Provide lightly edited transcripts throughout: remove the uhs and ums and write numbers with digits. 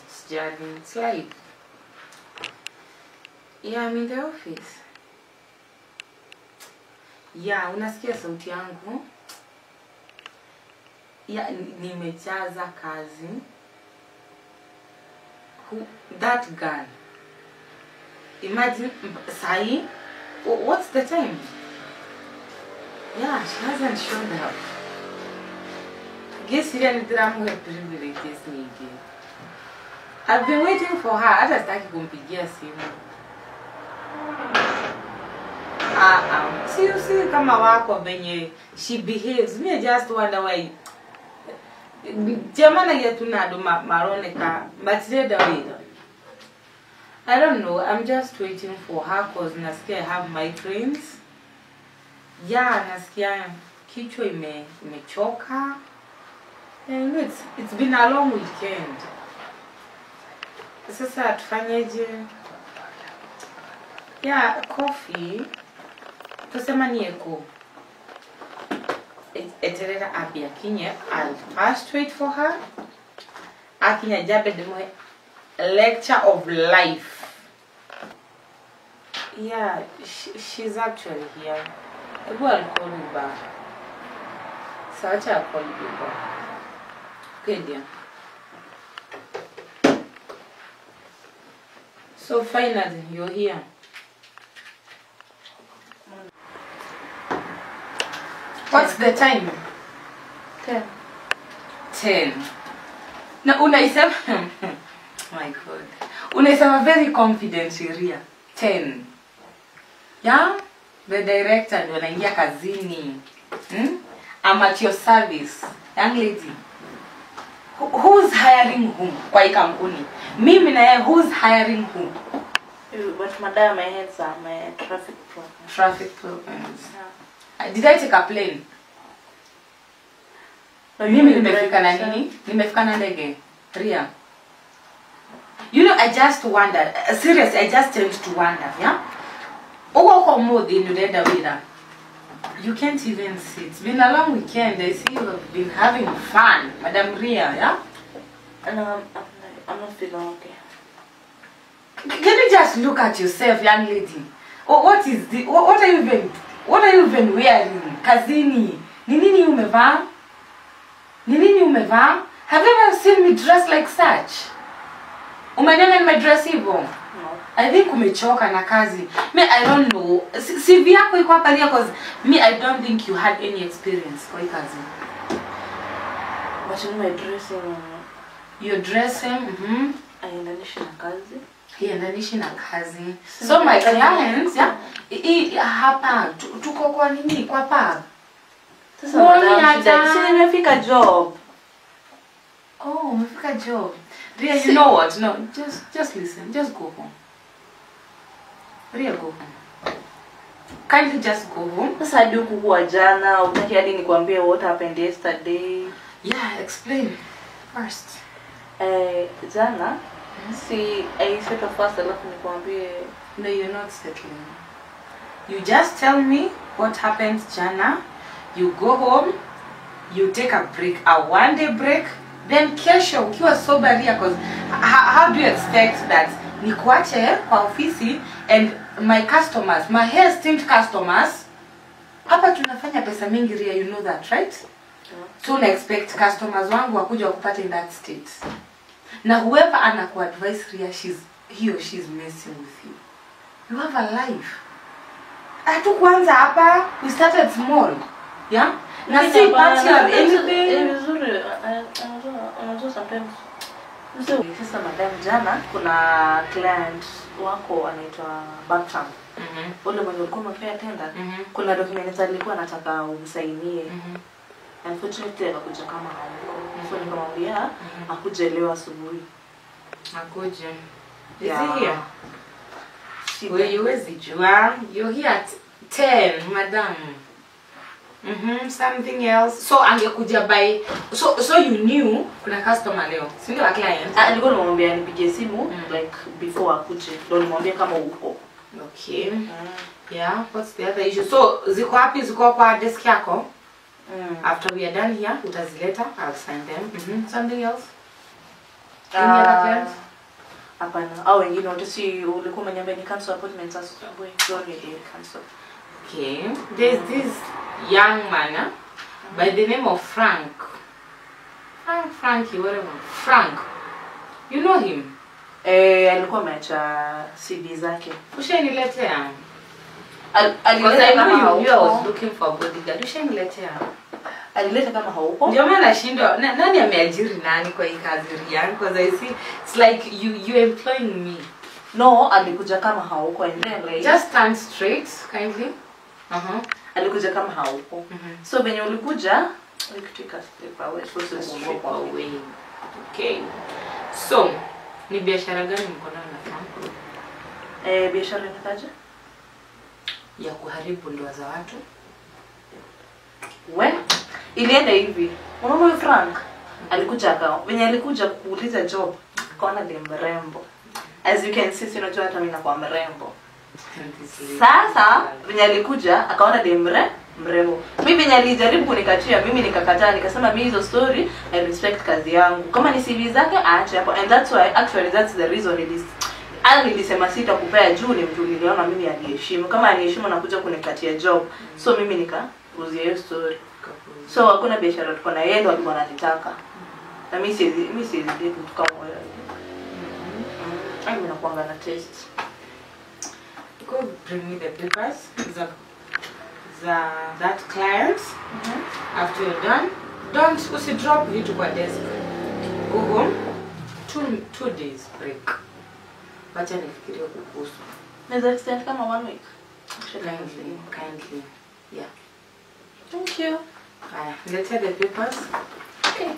Sijali. It's life. Yeah, I'm in the office. Yeah, unasikia sauti yangu? Yeah, nimejaza kazi. Who, that girl. Imagine, sahi, what's the time? Yeah, she hasn't showed up. Guess I've been waiting for her. Hata sitaki kumpigia simu. Si kama wako venye she behaves. Me I just wonder why. Jamana yetu nado maroneka matireda wida. I don't know. I'm just waiting for her cause nasikia I have migraines. Yeah, nasikia kichwa imechoka. And it's been a long weekend. Sasa tufanyeje? Yeah, coffee. Tusema ni eko. Eterera abi akinye. I'll first wait for her. Akinya jabe demo lecture of life. Yeah, she's actually here. Ebu I'll call you back. Sacha, I'll call you back. Okay, dear. So finally, you're here. What's the time? 10. 10. Na unaisema my God. Unaisema very confident Ria. 10. Yeah? The director ndio anaingia kazini. I'm at your service. Young lady. Who's hiring whom kwa hii kampuni? Mimi na yeye, who's hiring whom? But madam, my heads are my traffic problems. Traffic problems. Yeah. Did I take a plane? No, mimi nimefika na nini? Nimefika na ndege. Ria. You know, I just wondered. Seriously, I just tend to wonder, yeah? Uko kwa modi ndio wira. You can't even sit. It's been a long weekend. I see you have been having fun, Madam Ria, yeah? No, I'm not feeling okay. Can you just look at yourself, young lady? Oh, what is the? What are you even? What are you even wearing? Kazini. Ni nini umevaa? Ni nini umevaa? Have you ever seen me dress like such? Umeniona nimedress hivyo? No. I think umechoka na kazi. Me, I don't know. CV yako iko hapa Ria, cause me, I don't think you had any experience kwa hii kazi. But you know my dressing. Your dressing, Haiendanishi na kazi. Haiendanishi na kazi. So my clients, yeah, hapa tuko kwa nini? Kwa pub. Sasa madam, si nimefika job. Oh, umefika job. Ria, you know what? No, just listen. Just go home. Ria, go home. Kindly just go home. Sasa hadi hukuwa jana, utaki hadi nikwambie what happened yesterday. Yeah, explain first. Jana, si I settle first alafu nikwambie. No, you're not settling. You just tell me what happened jana. You go home, you take a break, a 1-day break. Then kesho ukiwa sober, Ria, cause how do you expect that nikuache kwa ofisi and my customers, my esteemed customers, hapa tunafanya pesa mingi Ria, you know that, right? Yeah. So una expect customers wangu wakuja wakupate in that state. Na whoever anakuadvise Ria, he or she is messing with you. You have a life. Hatukuanza hapa, we started small. Yeah? Na si party or anything. Vizuri, unajua sometimes. Sasa madam, jana kuna client wako anaitwa Bertram. Ule mwenye ulikuwa umepea tender, kuna documents alikuwa anataka umsainie. Unfortunately akakuja kama hayuko. So nikamwambia akuje leo asubuhi. Akuje. Is he here? Wewe huwezi jua. You're here at 10, madam. Something else. So angekuja by so you knew kuna customer leo. Si ndio, a client? Alikuwa anamwambia nipigie simu like before akuje. Ndio nimwambie kama uko. Okay. Yeah, what's the other issue? So ziko wapi? Ziko kwa desk yako? After we are done here, utazileta, I'll sign them. Something else? Any other clients? Hapana. Au wengine wote si ulikuwa umeniambia ni cancel appointment asubuhi. So ni cancel. Okay. There's this young man by the name of Frank. Frankie, whatever. Frank. You know him? Alikuwa ameacha CV zake. Ushaniletea. Alileta kama haupo. I was looking for a bodyguard. Ushaniletea. Alileta kama haupo. Ndio maana nashindwa nani ameajiri nani kwa hii kazi Rian, because I see it's like you employing me. No, alikuja kama hauko and then like just stand straight kindly. Alikuja kama haupo. So when ulikuja, we could take a step away, so strip away. Okay. So, ni biashara gani mko nayo na Frank? Biashara inakaje? Ya kuharibu ndoa za watu. We, ilienda hivi. Unaona huyo Frank alikuja akao. Wenye alikuja kuuliza job, akaona ni mrembo. As you can see, si unajua hata mimi nakuwa mrembo. Sasa venye alikuja akaona ni mrembo. Mimi venye alijaribu kunikatia, mimi nikakataa, nikasema mimi hizo story I respect kazi yangu. Kama ni CV zake aache hapo. And that's why actually that's the reason it is. Ana nilisema sitakupea juu ni mtu niliona mimi aliheshimu. Kama aliheshimu nakuja kunikatia job. So mimi nikauzia hiyo story. So hakuna biashara tuko na yeye ndo alikuwa ananitaka. Na mimi siwezi date mtu kama wewe. Mimi nakuanga na taste. Go bring me the papers that client. After you're done, don't usi drop vitu kwa desk. Go home. 2 days break. Wacha nifikirie kukuhusu. Naweza extend kama 1 week. Kindly. Yeah. Thank you. Haya, let's have the papers. Okay.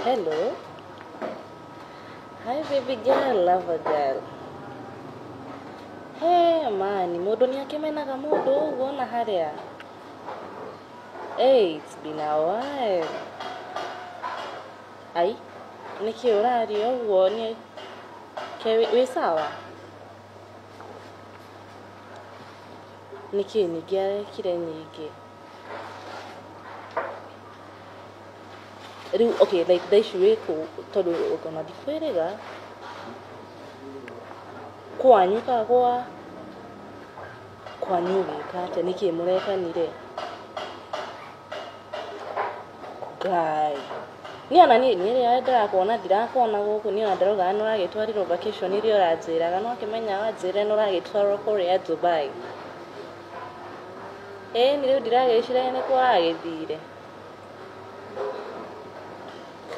Hello. Hi baby girl, lover girl. Hey man, mundu ni akimenaga mundu uguo na haria. Hey, it's been a while. Ai, niki uraria uguo ni ke wi sawa? Niki ningĩ arekire nyingĩ. Riu okay, like thaa ici wĩ kũ tondũ ona ndikwĩrĩga kwanyu ka gwa kwanyu ũgĩka atĩa nĩkĩ mũrekanire Ngai niĩ ona niĩ rĩrĩa ndĩrakuona ndirakuona gũkũ niĩ ona ndĩrauga nĩ ũragĩtwarirwo vacation iria ũranjĩraga no akĩmenya wanjĩre nĩ ũragĩtwarwo kũrĩa Dubai. Ĩĩ nĩ rĩu ndiragĩciria nĩkuo ũragĩthire.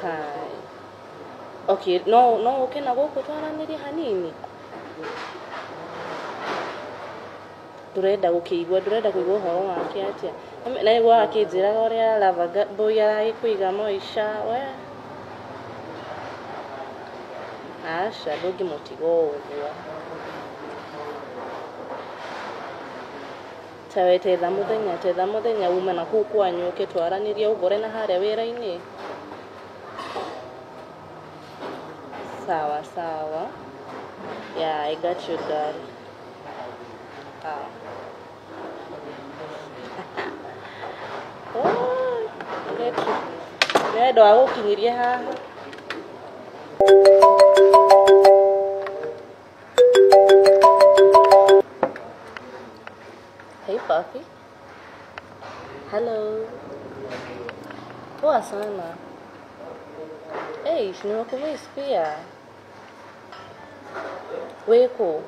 Kai. Okay, no uke na gũkũ twaranĩrie hanini. Ndũrenda gũkĩigua, ndũrenda kũigua ũhoro wake atĩa. Na nĩguo akĩnjĩraga ũrĩa lover boy aragĩkũiga moisha we. Aca, ndũngĩmũtiga ũguo. Tawe tetha mũthenya ume na kũu kwanyu ũke twaranĩrie ũngore na harĩa wĩra-inĩ. Sawa sawa. Yeah, I got you, girl. Ah. Oh, I got you. Nĩ ndo agũkinyirie haha. Hey, Puffy. Hello. Poa sana. Hey, nimekumiss pia. Weko.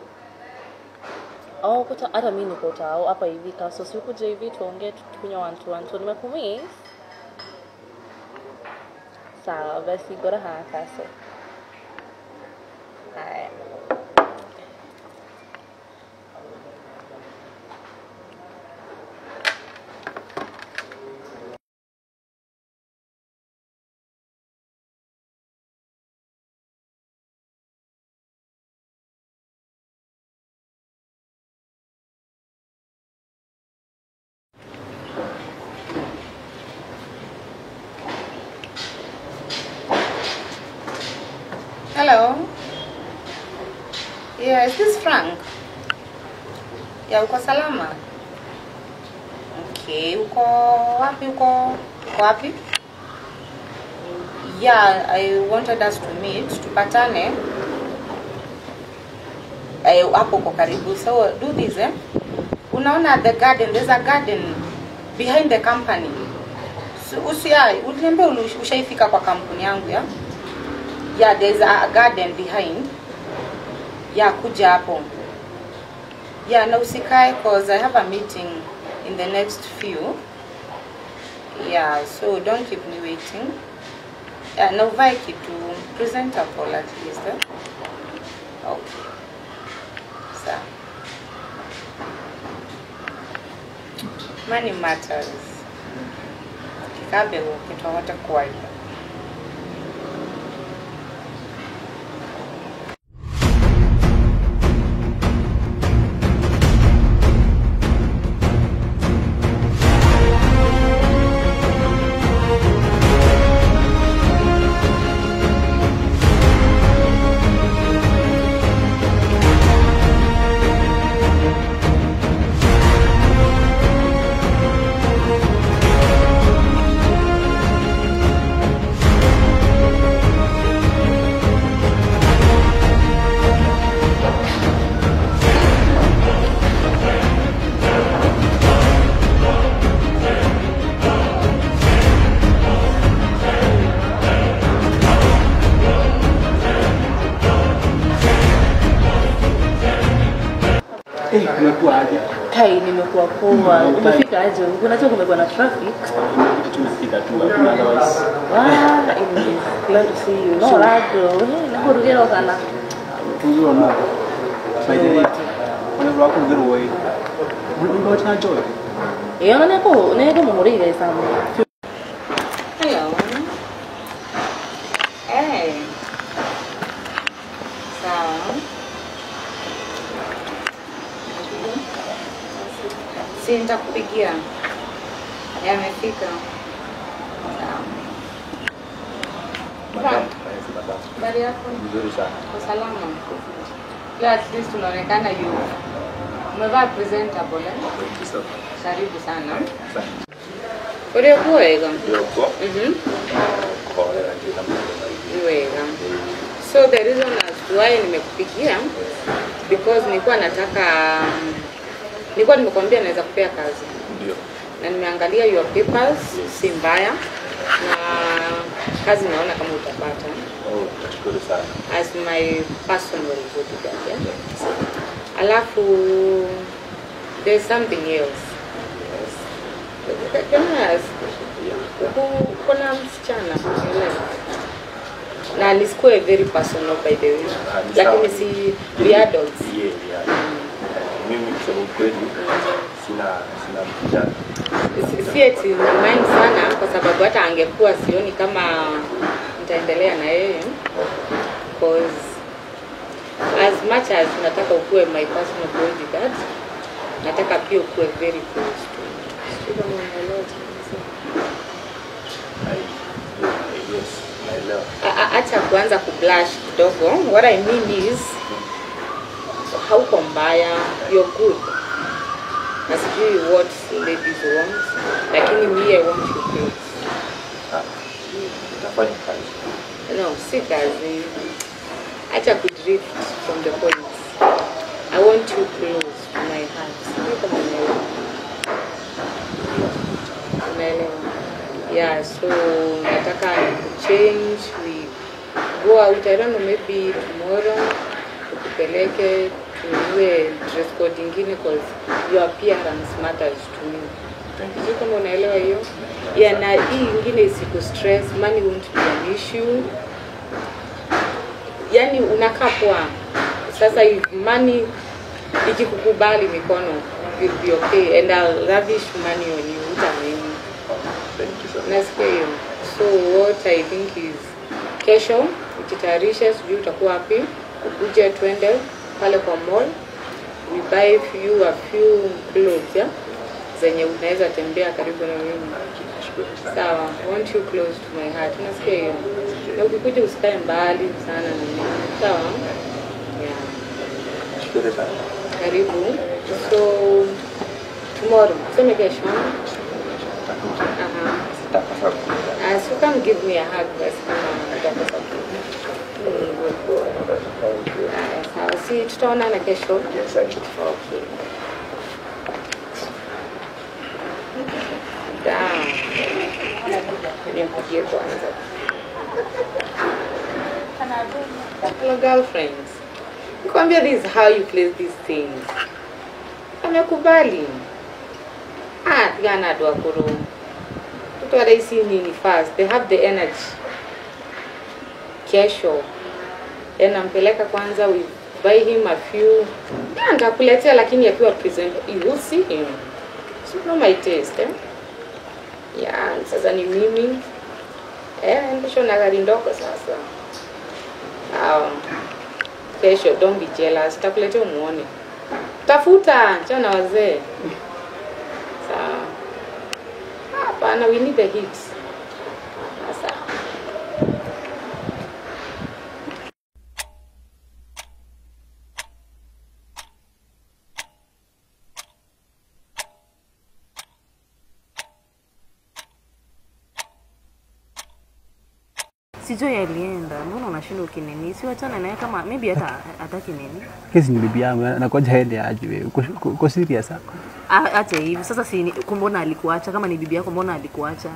Oh, kuta hata mimi niko tao hapa hivi kaso si ukuje hivi tuongee tukunywa 1 2 1 2 nimekumiss. Sawa basi gora ha kaso. Haya. Hello. Yeah, is this Frank? Yeah, uko salama? Okay, uko wapi uko? Uko wapi? Yeah, I wanted us to meet, tupatane. Hapo uko karibu. So do this, eh? Unaona the garden, there's a garden behind the company. So uliniambia ushaifika kwa kampuni yangu ya? Yeah, there's a garden behind. Yeah, kuja hapo. Yeah, na usikae cause I have a meeting in the next few. Yeah, so don't keep me waiting. Yeah, na uvae kitu presentable at least. Eh? Okay. So, money matters. Kikabe ukitoa kuwaida. Kai nimekuwa poa. Umefika aje? Unajua kumekuwa na traffic. Tumefika tu hakuna otherwise. Wow, glad to see you. No, lado. Nakurugero sana. Tuzuro no. By the way, whenever I could get away. Ngo cha joy. Eh, neko neko mumurire sana. Hello. Hey. Sawa. Si nitakupigia. Yamefika. Sawa. Habari yako? Nzuri sana. Kwa salama. Leo at least unaonekana you umevaa presentable eh? Karibu sana. Asante. Uri kuwega? Ndio. Wega. So the reason as to why nimekupigia because nilikuwa nataka nilikuwa nimekuambia naweza kupea kazi. Ndio. Na nimeangalia your papers, si mbaya. Na kazi naona kama utapata. Oh, nashukuru sana. As my personal bodyguard, yeah? Alafu there's something else. Yes. Can I ask? Kuna msichana, elewa. Na nisikuwe very personal by the way. Lakini si we adults. Yeah, yeah. Mimi kusema ukweli sina msichana. Si eti na mind sana kwa sababu hata angekuwa sioni kama nitaendelea na yeye. Cause as much as nataka ukuwe my personal bodyguard, nataka pia ukuwe very close to me. Sio kama unaelewa. Yes, naelewa. Acha kuanza kublush kidogo. What I mean is hauko mbaya, you're good. Na sijui what ladies want, lakini me I want you close. Utafanya kazi. No, si kazi. Acha kudrift from the point. I want you close to my heart. Sijui kama unaelewa. Unaelewa. Yeah, so nataka change, we go out, I don't know, maybe tomorrow tukupeleke tuwe dress code ingine cause your appearance matters to me. Sijui kama unaelewa hiyo. Yeah, na hii ingine isiku stress, money won't be an issue. Yani unakaa poa. Sasa if money ikikukubali mikono, you'll be okay and I'll lavish money on you. Utamimi. Thank you so much. Nasikia hiyo. So what I think is kesho ujitayarishe, sijui utakuwa wapi, ukuje twende pale kwa mall, we buy you a few clothes, yeah? Zenye unaweza tembea karibu na mimi. Sawa, want you close to my heart. Nasikia hiyo. Na ukikuja usikae mbali sana na mimi. Sawa? Yeah. Shukuru sana. Karibu. So tomorrow, tuseme kesho. Aha. Sitakosa kuja. So come give me a hug basi kama utakosa kuja. Good boy. Thank you. Sawa, si tutaonana kesho. Yes, I will. Okay. Down. Nimpigie kwanza. Hello girlfriends. Nikwambia this is how you play these things. Amekubali. Ah, tigana andũ akũrũ. Tutware ici nini fast. They have the energy. Kesho. Nampeleka kwanza, we buy him a few. Yeah, nitakuletea lakini akiwa present you will see him. So not my taste, eh? Yeah, sasa ni mimi. Kesho na gari ndogo sasa. Kesho don't be jealous. Nitakuletea umuone. Tafuta, chana wazee. Sawa. Hapana, we need the hits. Sasa. Sijui alienda, mbona unashinda ukinini? Si wachana naye kama maybe hata hataki nini. Kesi ni bibi yangu, nakoja aende aje wewe. Uko serious hapa? Acha hivi. Sasa si mbona alikuacha? Kama ni bibi yako mbona alikuacha?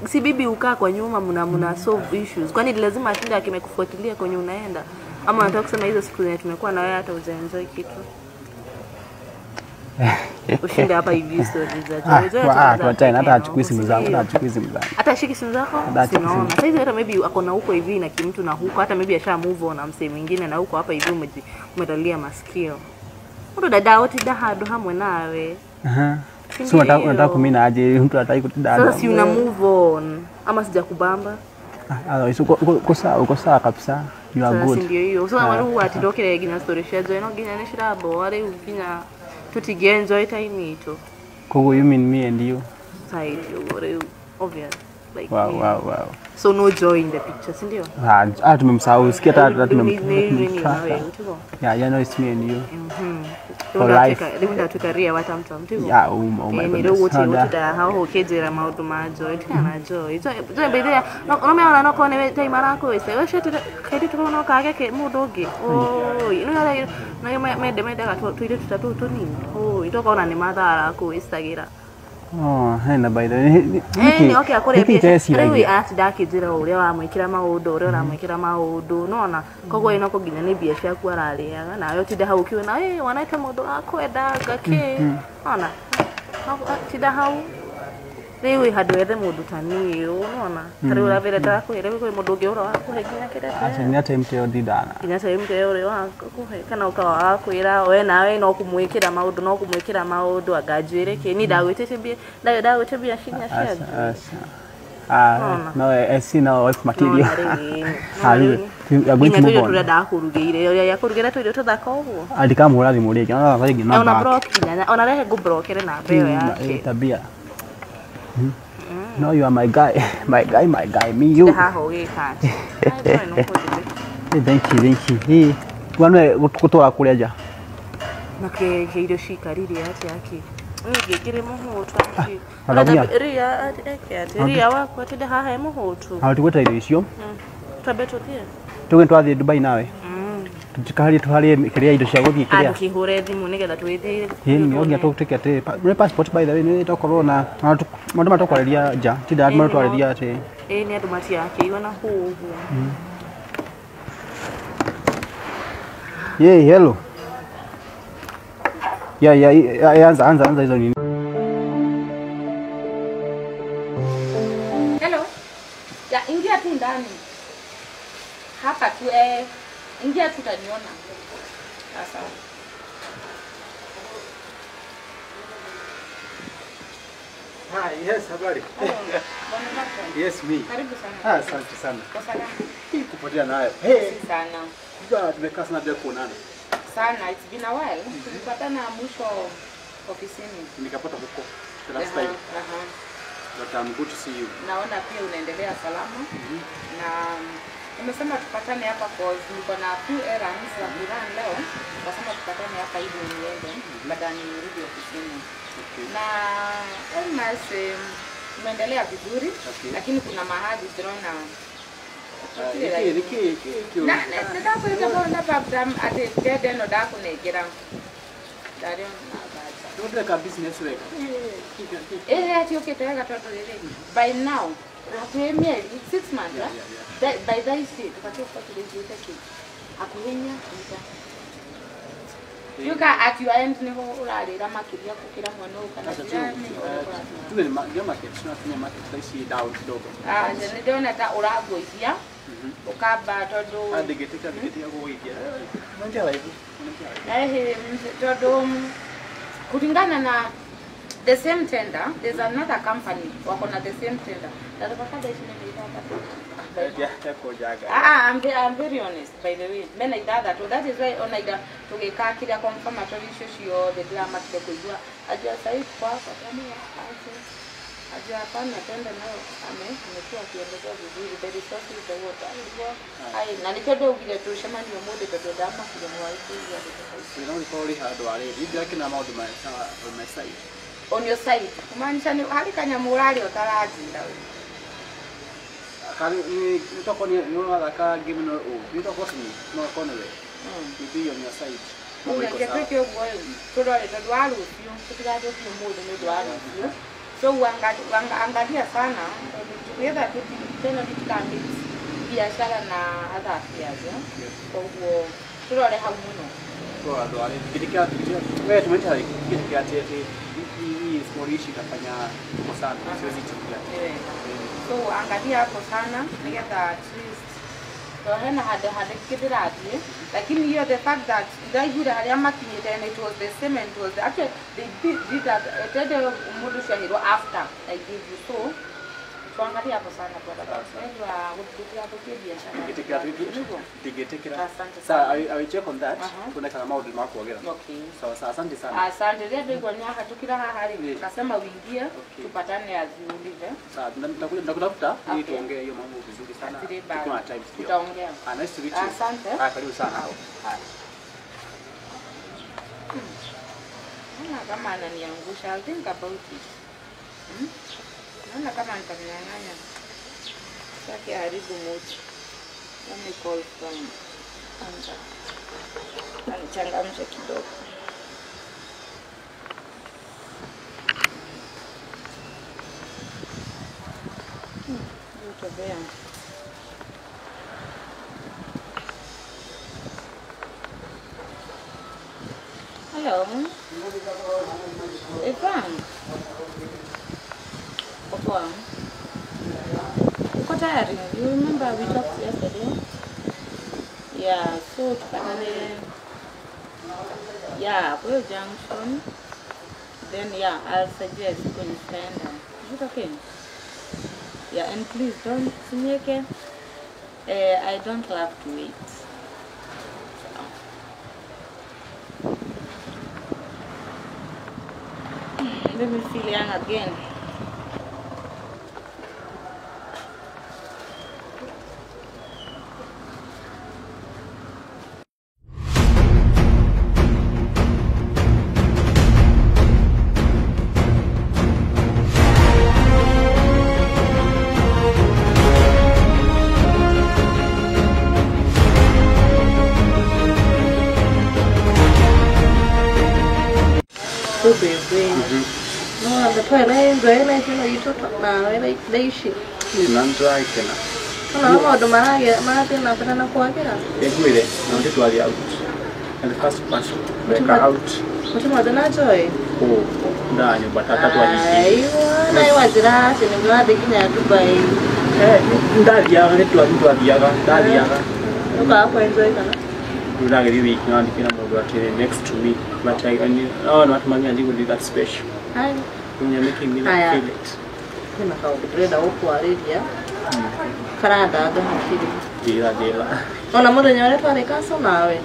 Si bibi ukaa kwa nyuma mna solve issues. Kwani lazima ashinde akimekufuatilia kwenye unaenda? Ama unataka kusema hizo siku zenye tumekuwa na wewe hata hujaenjoy kitu? Ushinde hapa hivi stories za Joy. Tuachane, hata achukui simu zangu, hata achukui simu zangu. Hata ashiki simu zako? Sinaona. Sasa hivi hata maybe ako na huko hivi na kimtu na huko, hata maybe asha move on na msee mwingine na huko hapa hivi umedalia masikio. Mtu dada wote dahado hamwe nawe. Aha. So unataka kumina aje mtu hataki kutudada. Sasa si una move on ama sijakubamba? Uko sawa kabisa. You are good. Sasa ndio hiyo. So wale atidokere ginya story share joy no ginya nishirabo wale uginya tutigenjoy time ito. Kogo you mean me and you? Side you obvious. Like wow, wow, wow. So no joy in the picture, si ndio? Ah, tumemsahau. Sikia hata tumemsahau. Yeah, you know it's me and you. For life. Rĩu tukaria watamta mtigo. Yeah, oh my goodness. Rĩu gũtirĩ hau ũkĩnjĩra maũndũ ma joy, tigana joy. Joy by the way, no meona no kone time arakwĩce. We cete kairi tũrona kage ke mũndũ ũngĩ. Oi, no no mende mendaga tũirĩtu ta tũu tũnini. Oi, tũkona nĩ mathaa arakwĩcagĩra. Oh, hena by the way. Ni okay akore rĩu atinda akĩnjĩra ũrĩa wamwĩkĩra maũndũ, ũrĩa ũramwĩkĩra maũndũ, nona koguo ĩno ko nginya nĩ mbia ciaku ararĩaga nawe ũtinde hau ũkiona wanaita mũndũ akwenda ngakĩ, nona tinda hau rĩu handũ wethe mũndũ ta niĩ nona ta rĩu ũravĩra ndakũhe rĩu kwĩ mũndũ ũngĩ ũra wakũhe nginya kĩrĩa acha nĩ time teo ndindana nginya time teo ũrĩa wakũhe kana ũkawa wakwĩra we nawe no kũmwĩkĩra maũndũ no kũmwĩkĩra maũndũ anganjwĩre kĩ ni ndagwĩtĩte mbia ndagwĩte mbia cinya cia no I see now wife material. We are going to move on. Nginya ndakũrugĩire ũrĩa yakũrugĩra tũirio tũthaka ũguo alikamũra thimũ rĩngĩ ona rĩngĩ no ona block nginya ona rehe ngũblokere namba ĩyo yake tabia. No, you are my guy, my guy, my guy, me, you. Hey, thank you, thank you. Hey, wanwe kutoa kule ja. Na ke irio cikarire ati aki. Ngikire muhutu aki. Ria ati ria wakwa ati haha he muhutu. Hatukweta irio icio. Twambe tuthie. Tuge twathie Dubai nawe. Tukaharie tuharie kiria indo cia guthie kiria. Andukihure thimu nigetha twithire. Ĩĩ nĩ nginya tũtuĩke atĩ nĩ passport by the way nĩ tokorwo na maũndũ matũkwarĩria nja ti nda matwarĩria atĩ ĩĩ nĩ andũ matiakĩigua na hũũ ũguo. Yeah, hello. Yeah, yeah, anza hizo nini. Hello. Ya ingia tu ndani. Hapa tu ingia tu utaniona. Sasa. Hi, yes, habari. Yes, me. Karibu sana. Asante sana. Kwa salama. Hii kupotea nayo. Hey. Sana. Sasa tumekaa sana bila kuonana. Sana, it's been a while. Tulipatana mwisho ofisini. Nikapata huko the last time. But I'm good to see you. Naona pia unaendelea salama. Na nimesema tupatane hapa cause niko na few errands za kurun leo. Nikasema tupatane hapa hivi niende baada nirudi ofisini. Okay. Na almost umeendelea vizuri. Okay. Lakini kuna mahali tunaona Iki na ndakwĩra bona babram atĩ ndende ĩno ndakũnengera ndarĩ na bata Ndũreka business wega. Ĩĩ atiũkĩte wega tondũ rĩrĩ by now hakuhĩ mĩeri 6 months Yeah, eh? yeah, By thaa ici tũbatiĩ gũkorwo tũrĩkĩte kĩ hakuhĩ inya ita yuka at your end nĩho ũrarĩra makĩria gũkĩra mwana ũyũ kana Sasa tu ndiramenya ũrĩa kũrathiĩ. tuge ni market tunafinya market thaa ici down kidogo. Ah, nĩ ndĩrona ta ũrangũithia ũkamba tondũ Ndingĩtĩka gũgũithia. Nonja live. Eh, tondũ kulingana na the same tender, there's another company wako na the same tender. Na tupaka ici nĩ ithathatũ. Jaga. Ah, I'm very honest by the way. Mena ithathatũ. That is why ona ida tũgĩka kĩrĩa confirmatory icio ciothe ndĩramakire kũigua ajua sahii kwa hapa kama aje. Ajua hapana tenda nayo amekuwa akiendelea vizuri the resources the water. Ai na nikĩo ndaugire tũcemanie ũmũthĩ tondũ ndamakire mwai kũigua ndeto ici. No ũkorwo ũrĩ handũ warĩ. Ndirakena maũndũ ma on my side. On your side. Kumaanisha ni hali kanyamu ũrarĩa ũtaranjĩra we. Kali ni toko ni ũrathaka game no ũ. Ni toko ni no kono we. You be on your side. Ũreke twĩke ũguo ĩ tũrore tondũ wa rũciũ tũtigathũkie ũmũthĩ nĩ ũndũ wa rũciũ. So angalia sana tondũ together tena tutikamix biashara na other affairs. Koguo tũrore hau mũno. Kwa andũ arĩa kĩrĩa wewe tumeita kile atĩ hii small issue itafanya tuko sana siwezi chukulia. So angalia hapo sana nĩgetha at least to hena handũ handĩkĩndĩrathiĩ lakini hiyo the fact that ndaiguire harĩa makinyĩte and it was the same and it was actually they did that tende mũndũ ũcio ahĩrwo after I give you so tuangalie hapo sana bwana gũtigathũkie biashara. Ndingĩtĩkĩra. Asante Sawa, sana. I will check on that. Tuone kana maũndũ nĩ makwagĩra. Okay. Sawa sawa, asante sana. Asante. Rĩrĩa ndaigua nĩwahatũkĩra haha rĩ kasema uingie Okay. tupatane as you leave. Sawa, nitakutafuta ili Okay. tuongee hiyo mambo vizuri sana. Hatirĩ Tukiwa na bado. time pia. Tutaongea. Ah, nice to meet you. Asante. Ah, karibu sana. Haya. Naona kama ananiangusha. I'll think about it. Naona kama nitamnyang'anya. Sitaki haribu mood. Let me call from kwanza. Anichangamshe kidogo. Joto there. Hello. Hey, Frank. Uko Uko tayari? You remember we talked yesterday? Yeah, so tupatane. Yeah, kwa hiyo junction. Then yeah, I'll suggest kwenye tutaenda. Is it okay? Yeah, and please don't sinieke. I don't love to wait. So. Let me feel young again. Baby. No, the toilet, the you na ici. Na nĩtũrakena. Ona maũndũ marathiĩ na mbere na kwagĩra. Ĩngwĩre, na nĩtwathiĩ out. And the first person weka out. Mũtĩ na Joy? Kũ nda nyũmba tata twathiĩ. Aiwa, na iwanjĩra atĩ nĩ mũrathiĩ nginya Dubai. Ndathiaga nĩtwathiaga, ndathiaga. Ũkaga kũ-enjoy kana? Ndagĩthiĩ wiki no andĩkĩra mũndũ atĩrĩ next to me but I oh not mami and you will be that special. Hi. You're making me like feel it. Kwĩna kaũndũ ndĩrenda gũkwarĩria karandanga hakiri. Njĩra njĩra. Ona mũthenya ũrĩa twarĩ kaco nawe.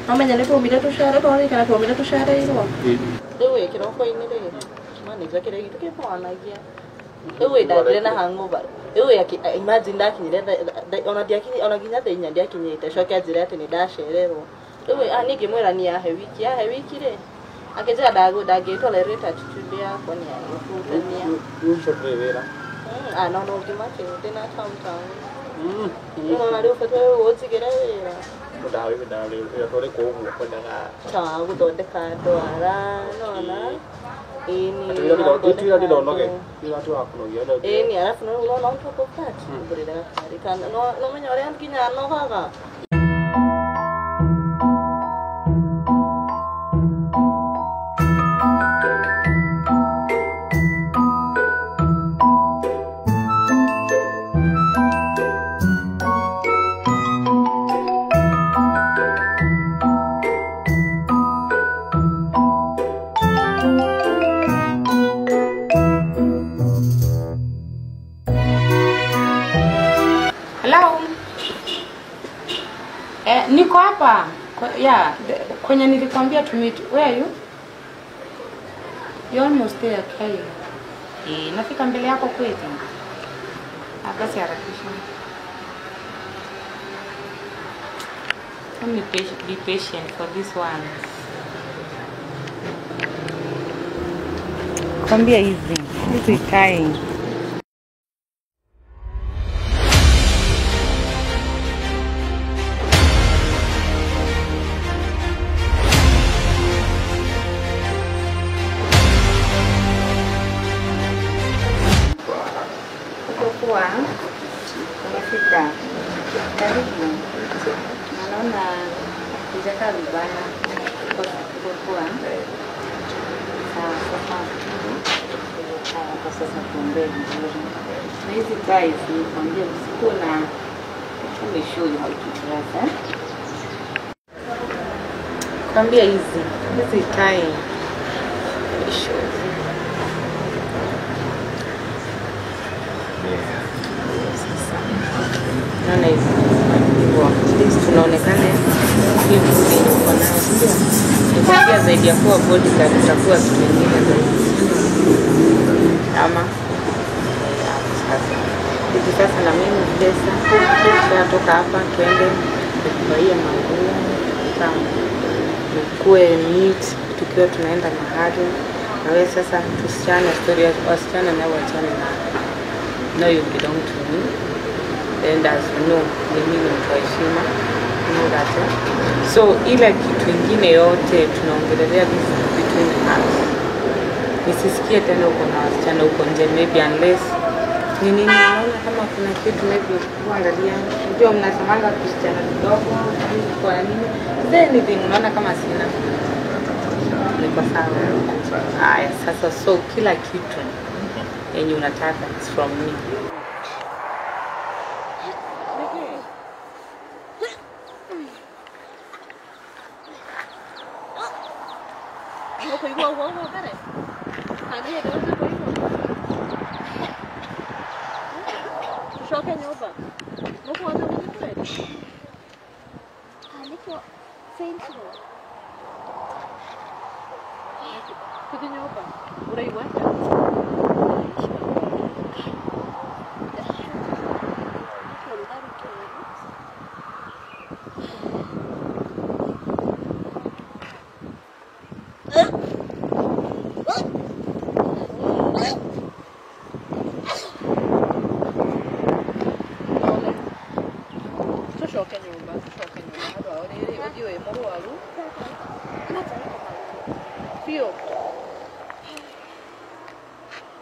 Wamenya nĩ twaumire tũcere twarĩkana twaumire tũcereirwo. Rĩu ĩ kĩroko-inĩ rĩ manager kĩrĩa gitũ kĩbwanagia Rĩu ndathire na hangover. Rĩu imagine ndakinyire ona ndiakinyire ona nginya thaa inya ndiakinyĩte coke anjĩre atĩ nĩ ndacererwo. Rĩu niĩ ngĩmwĩra niĩ ahe wiki rĩ. Akĩnjĩra ndangĩtolerate attitude yakwa nĩ agĩbutania. Rĩu ndũrĩ wĩra. No no ngĩmake ndĩna town. Unaona rĩu bata ũnjigĩre wĩra. Wĩra tũrĩkũ ũguo kwendaga ta wa gũthondeka ndwara nona. Ĩni. Wĩra ndĩronoge. Wĩra tu wa kũnogia. Ĩni arabu no unaona on top of that. Ngũrĩra gakari kana no menya ũrĩa nginya nogaga. Niko hapa. Yeah, kwenye nilikwambia to meet. Where are you? You almost there, okay. Nafika mbele yako kweli. Basi harakisha. Let me be patient for this one. Kwambia hizi. Hizi kind. Umefika. Karibu. Naona hujakaa vibaya. Uko poa? Sawa. Kwa sasa tuombee vizuri. Na hizi guys nikwambia usiku na let me show you how to dress, eh? Kwambia hizi time. Let me show you. Naona hizi hivyo. At least tunaonekana hivi yenye uko nayo, sio? Nikwambia zaidi ya kuwa bodyguard utakuwa kitu kingine zaidi. Ama sasa. Hivi sasa na mimi pesa tunatoka hapa tuende kufurahia manguo. Sawa. Tukue meet tukiwa tunaenda mahali. Na wewe sasa tusichane story ya wasichana na wachane na. Now you belong to me. And as you know, ni mimi mtu wa heshima. You know that, eh? So ile kitu ingine yote tunaongelelea this between us. Nisisikie tena uko na wasichana huko nje maybe unless ni nini naona kama kuna kitu maybe kuangalia. Unajua mnasemanga kusichana kidogo kwa nini? Is there anything unaona kama sina? Niko sawa. Haya sasa so kila kitu yenye unataka is from me.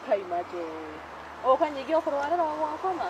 Kai majo. O kanyigi okorwarira gwakoma.